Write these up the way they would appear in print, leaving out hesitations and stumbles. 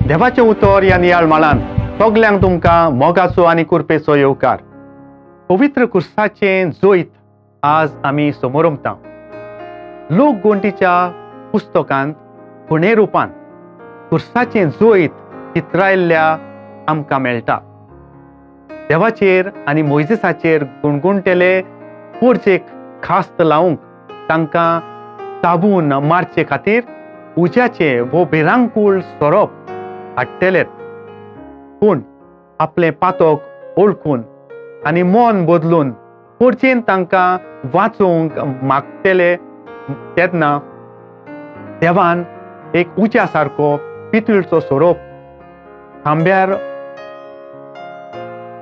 देवाचें उतर ह्या नियाळ माळान सगल्यांक तुमकां मोगाचो आनी कुरपेचो येवकार. पवित्र कुर्साचें जैत आज आमी समोरमता. लोकगोंटीच्या पुस्तकांत खुणे रुपान कुर्साचें जैत चित्रायल्ल्या आमकां मेळटा. देवाचेर आनी मोयजेसाचेर गुणगुणटेले पोरचेक खास्त लावंक तांकां ताबून मारचे खातीर उज्याचे वो भिरांकूळ सोरोप हाडटले. पूण आपलें पातक ओळखून आनी मन बदलून पोरचेन तांकां वाचोवंक मागतले तेन्ना देवान एक उज्या सारको पितूळचो सोरोप खांब्यार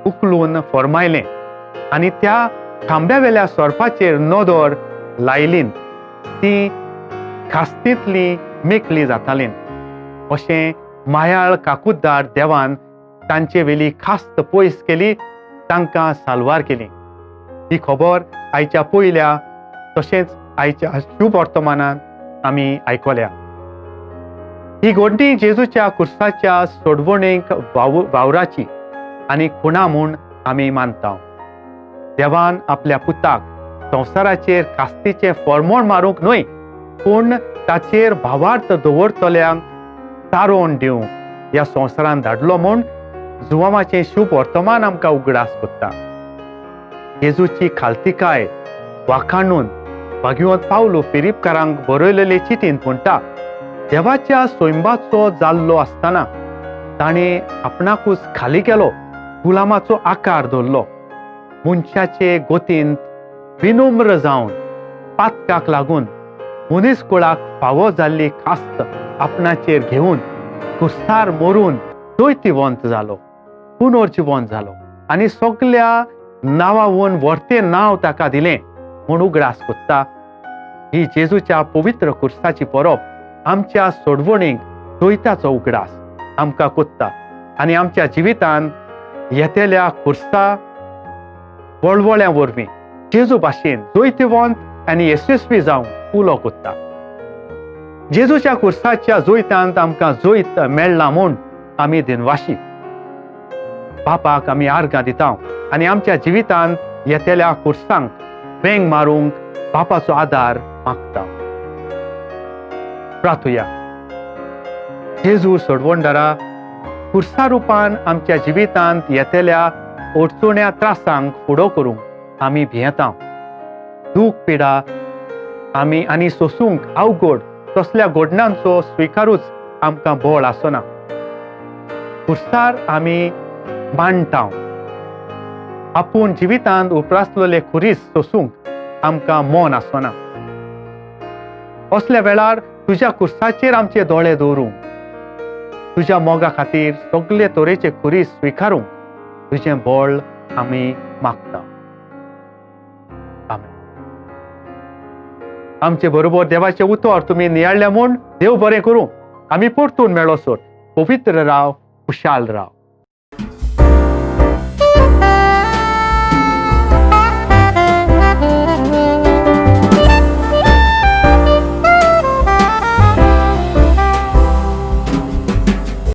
उखलून फरमायलें आनी त्या खांब्या वेल्या सोरपाचेर नदर लायलीन ती खास्तींतली मेकळी जाताली. अशें मायाळ काकुतदार देवान तांचे वेली खास्त पयस केली, तांकां साल्वार केली. ही खबर आयच्या पयल्या तशेंच आयच्या शुभ वर्तमानान आमी आयकल्या. ही घडणी जेजूच्या कुर्साच्या सोडवणेक वावराची आनी खुणा म्हूण आमी मानता. देवान आपल्या पुताक संवसाराचेर कास्तीचें फॉर्मोण मारूंक न्हय, पूण ताचेर भावार्थ दवरतल्यांक तारोवन दिवंक ह्या संवसारान धाडलो म्हूण जुवामाचें शुभ वर्तमान आमकां उगडास कोत्ता. जेजूची खालतिकाय वाखाणून भाग्यवंत पावलो फिरीपकारांक बरयलेले चिटीन म्हणटा, देवाच्या सोयंबाचो जाल्लो आसतना ताणें आपणाकूच खाली केलो, गुलामाचो आकार धरलो, मनशाचे गोतींत विनम्र जावन पातकाक लागून मनीस कुळाक फावो जाल्ली खास्त आपणाचेर घेवन कुर्सार मरून जैतिवंत जालो, पुनर्जिवंत जालो आनी सगल्या नांवावून व्हरतें नांव ताका दिलें म्हूण उगडास कोत्ता. ही जेजूच्या पवित्र कुर्साची परब आमच्या सोडवणीक जैताचो उगडास आमकां कोत्ता आनी आमच्या जिवितांत येतल्या कुर्सा वळवळ्या वरवीं जेजू भाशेन जैतिवंत आनी येसस्वी जावंक उलो कोत्ता. जेजूच्या कुर्साच्या जैतांत आमकां जैत मेळ्ळां म्हूण आमी दिनवाशी. बापाक आमी आर्गां दिता आनी आमच्या जिवितांत येतल्या कुर्सांक वेंग मारूंक बापाचो आदार मागता. प्रार्थुया. जेजू सोडवणदारा, कुर्सा रुपान आमच्या जिवितांत येतल्या अडचण्या त्रासांक फुडो करूंक आमी भियेता. दूख पिडा आमी आनी सोसूंक अवघड तसल्या घडणांचो स्विकारूच आमकां बळ आसना. कुर्सार आमी मांडटा. आपूण जिवितांत उप्रासलेले खुरीस सोसूंक आमकां मन आसना. असल्या वेळार तुज्या कुर्साचेर आमचे दोळे दवरूंक, तुज्या मोगा खातीर सगळे तरेचे खुरीस स्विकारूंक तुजें बळ आमी मागता. आमेन. आमचे बरोबर देवाचें उतर तुमी नियाळ्ळें म्हूण देव बरें करूं. आमी परतून मेळोसर पवित्र राव, खुशाल राव.